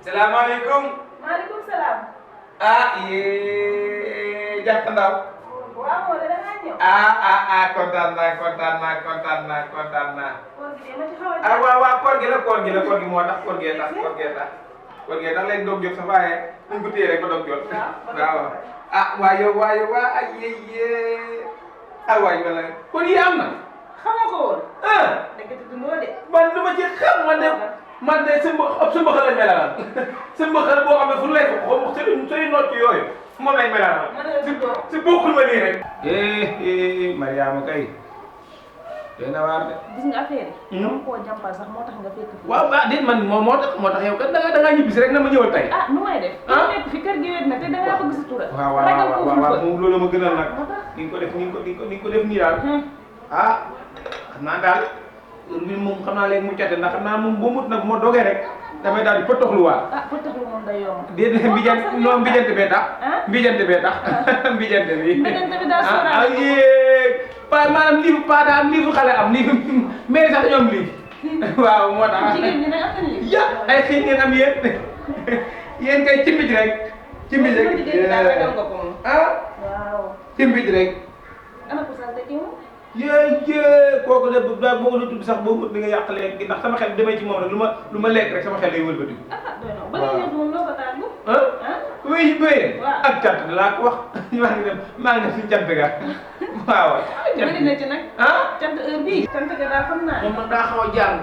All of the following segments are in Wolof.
salaamaaleykum. maaleykum salaam. jàpp ndaw. waaw moo da ngaa ñëw. kontaan naa. koor gi de ma ci xaw a. waaw koor gi moo tax koor gee tax léegi doog jot sa waaye ñu ko téye rek ba doog jot. waaw waaye waay wala kon yi am na. xamoo ko woon. dëgg dundoo de. man lu ma ci xam man de sa mbaxal lañ melalal sa mbaxal boo xam ne fu lay ko say nocc yooyu moom lañ melalal si bokkul ma nii rek. Mariama kay doy na waar de. gis nga affaire yi. dama koo jàmpal sax moo tax nga fekk fi. waaw déet man moo tax yow kat da ngaa ñibbisi rek na ma ñëwal tey. nu may def. nekk fi kër gi wet na te da ngaa bëgg sa tura. waaw moom loolu ma gënal nag. ni nga ko def nii daal. xam naa daal heure moom xam naa léegi mu cate ndax xam naa moom boo mut nag bu ma dogee rek damay daal di pëtoxluwaat. pëtoxlu moom day yomb. déedéet mbijante bee tax. mbijante bi. mbijante bi daa sóoraale maanaam liifu paa daa am liifu xale am liifu mais sax ñoom lii. waaw moo tax. jigéen ñi nag am nañu lii. ay xëy ngeen am yéen kay cimbij rek. cimbij rek jigéen ñi daal ragal nga ko moom. waaw. cimbij rek. ana ko sax dëgg moom. kooku de boo ko doon tudd sax boobu di nga yàq léegi ndax sama xel demee ci moom rek lu ma lekk rek sama xel lay wëlbati. doy na ba léegi moom loo ko tàggu. wéy ak cant laa ko wax maa ngi dem si cant ga waaw. bëri na ci nag. cant heure bii. cant ga daal xam naa. moom daa xaw a jaar.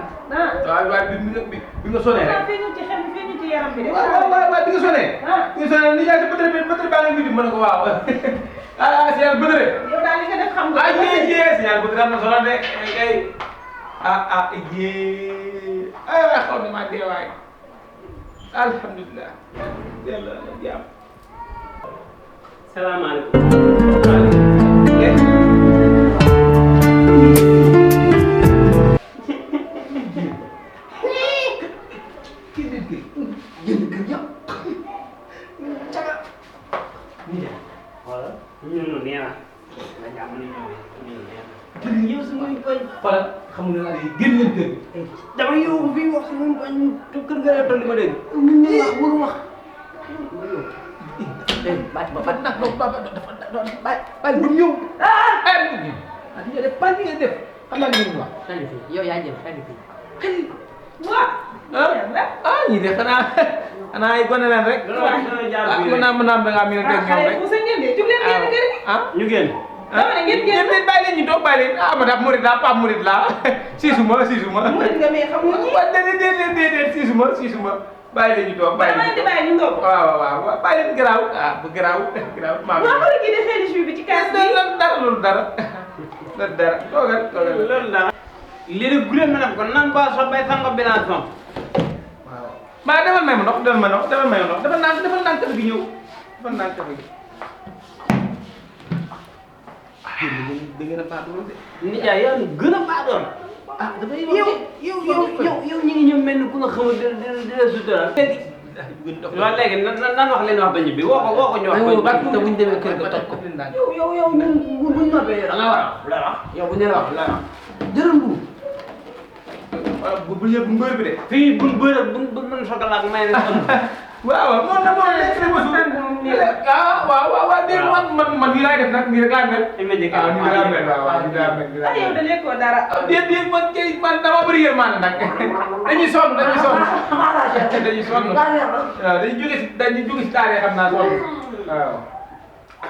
waaw bi nga sonné rek. fii ñu ci xel fii ñu ci yaram bi de. waaw bi nga sonné. bi nga sonné ni yaay sa bëtëre baa nga fi di mën a ko waaw. signal bëtëre. yow daal li nga def xam nga. signal bëtëre am na solo de kay. xaw na maa dee waay. alhamdulilah. yàlla na jàmm. salaamaaleykum. yow su muy koñ. xoolal xamul ne daal génn leen kër gi. dama yow fii wax su muy koñ kër nga lay toll li ma dégg. ñun ñu wax waru wax. bàcc ba nag dafa bàyyi bu ñëw. di nga def ban bi ngeen def xam naa li ngeen wax. xëy na fii yow yaa jël xëy na fii. ñii de xanaa ay gone leen rek. mën naa da ngaa mën a teg ñoom rek. ñu génn. ngeen bàyyi leen ñu toog bàyyi leen ma daal murid laa Pape murid laa siisuma. murid nga mais xamoo ñi. waaw déedéet siisuma bàyyi leen ñu toog bàyyi leen ñu toog waaw bàyyi leen garaaw bu garaaw maa waaw murid gi defee jus bi ci kaas bi. loolu dara toogal loolu dara. léegi guleen ma def ko nan ba so bay sango bilan son. waaw maa demal may ma ndox dafa naan tëb gi ñëw dafa naan tëb gi. da ngeen a baadoon de. nijaay yow gën a baadoon. dafay yow ñu ngi ñëw mel ni ku nga xamul di la sutural. waaw léegi nan wax leen wax ba ñibbi woo ko ñu wax ba te buñ demee kër ga toj ko. yow ñun buñ noppee da nga war a wax. yow bu ñu la wax jërëm bu. bu ñëw mbër bi de. fii buñ bëre buñ soxla ak may na waaw moom waaw dégg man nii laay def nag nii rek laa mel. nii laa mel. yow de lekkoo dara. déedéet man dama bëri yërmande nag dañuy sonn. waaw dañuy jóge si taaree xam naa sonn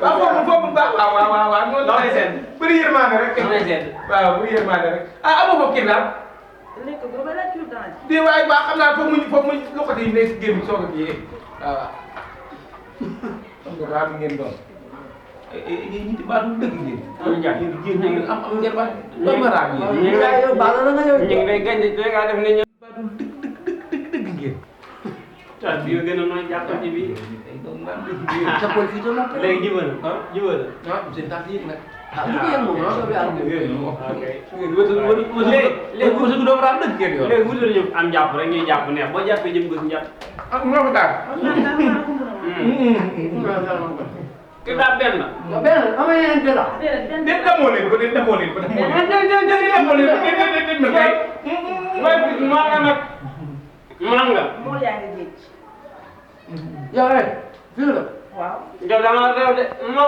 waaw. foofu baax waaw noonu la may seet bëri yërmande rek. waaw bëri yërmande rek amoo foofu kii daal. lekk boobu ba laaj tuuti daal. di waay baax xam naa foofu mu loxo yi nekk si génn soog a kii waaw. xam nga baax ngeen doon. ñi baatu dëgg ngeen. yéen am ngeen baat doy ma raam yéen. ñu ngi lay gañ de nga def ne ñu. baatu dëgg ngeen. waaw bii gën a nooy jàppal ci bii. jàppal fii te noppi. léegi jubal. seen taat yëg nag. léegi wërsëgu doomu raam dëgg ngeen yoon. léegi wutal ñu am jàpp rek ñuy jàpp neex boo jàppee jëm gës njàpp. ñoo ko daal. ki daa benn. ama yeneen benn. déet demoo leen ko. maa nga nag. maa nga. moo yaa ngi géej. yow fii la. waaw. yow da nga réew de ma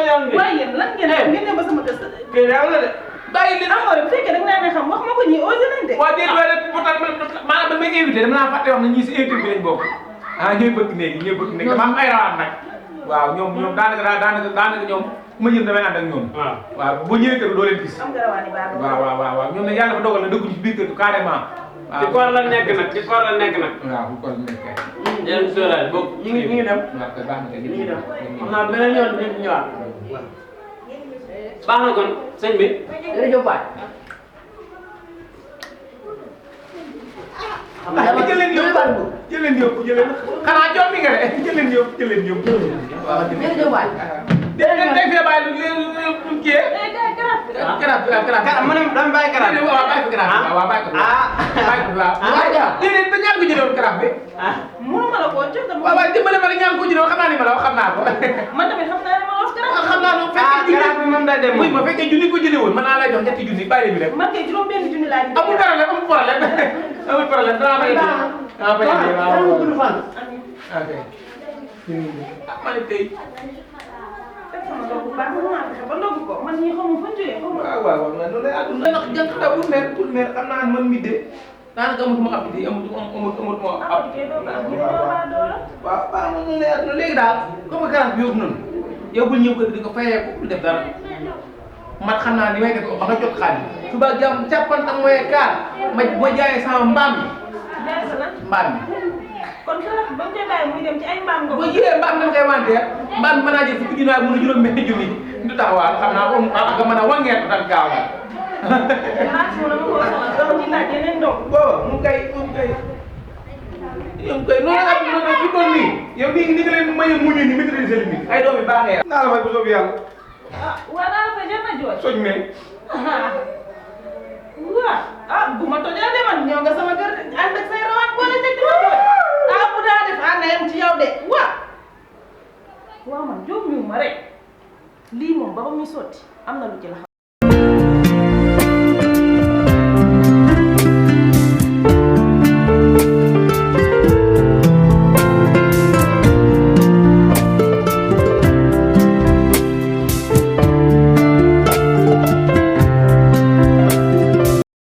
yoon bi. waaye yéen lan ngeen ne ba sama kër. kii réew la de. bàyyi li amoo bu fekkee da nga ne xam wax ma ko ñii osé nañ de. waaw déedéet waaye pourtant maanaam ba may invité dama naa fàtte wax ne ñii si invité bi lañ bokk ah ñooy bëgg néegi ñooy bëgg néegi dama am ay rawaan nag waaw ñoom daanaka ñoom ma ñëw damay ànd ak ñoom waaw bu ñëwee kër doo leen gis am nga rawaani baax waaw ñoom ne yàlla dafa dogal na dëgguñu si biir kër carrément waaw ci koor la nekk nag ci koor la nekk nag waaw bu koor la nekk yéen sóoraale boobu ñu ngi dem. waaw kay baax na kay ñu ngi dem xam naa beneen yoon dinañ ñëwaat. baax na kon sëñ bi jërëjëf Baye. jël leen yóbbu xanaa jox mi nga de jël leen yóbbu waaw jërëjëf Baye. day fee bàyyi lu kii garab mu ne dama bàyyi garab bi waaw bàyyi ko garab bi waaw bàyyi ko waaw déedéet ba ñaan ko jëloon garab bi mënuma la koo jox dama. waaw dimbale ma rek ñaan ko jëloon xam naa ni ma la wax xam naa ko man tamit xam naa ne ma wax garab. xam naa ne fekkee garab bi moom day dem muy ma fekkee junni ko jëlee woon mën naa lay jox ñetti junni bàyyi bi rek man kay juróom benn junni laa ji. amul problème amul problème danaa bañ a bañ a ok man tey fekk sama doom bu baax mën naa fexe ba ndogu ko man ñii xamu fa jógee xamu. waaw noonu lay àdduna ndax jant xaw pour mer xam naa man mi de daanaka amatuma ab di amatuma ab waaw noonu lay àdduna léegi daal comme que garab bi yóbbu noonu yow bul ñëw kër di ko fayee ko bul def dara man xam naa ni may def ba nga jot xaalis suba jàmm càppantam mooy kaar ma jaayee sama mbaam mi jaay sa lan mbaam mi kon garab ba nga koy bàyyi muy dem ci ay mbaam nga. boo jëlee mbaam dama koy wanteer mbaam mën naa jël fukki junni waaye mënu juróom benn junni du tax waaw xam naa ak mën a wangeer tan gaaw la ah su ma la ma ko waxoon dama ci laaj yeneen doom. booba mu kay noonu la noonu fi doon nii yow ni nga leen may a muñu ni maîtriser limite ay doom yi baax nga naa la fay bu soob yàlla ah waa daal fa jar na jooy. soñ me waaw bu ma tojee de man ñëw nga sama kër ànd ak say rawaan boole teg di ma jooy bu daa def ànd yam ci yow de waaw man jóom ñu ma rek lii moom ba muy sotti am na lu ci la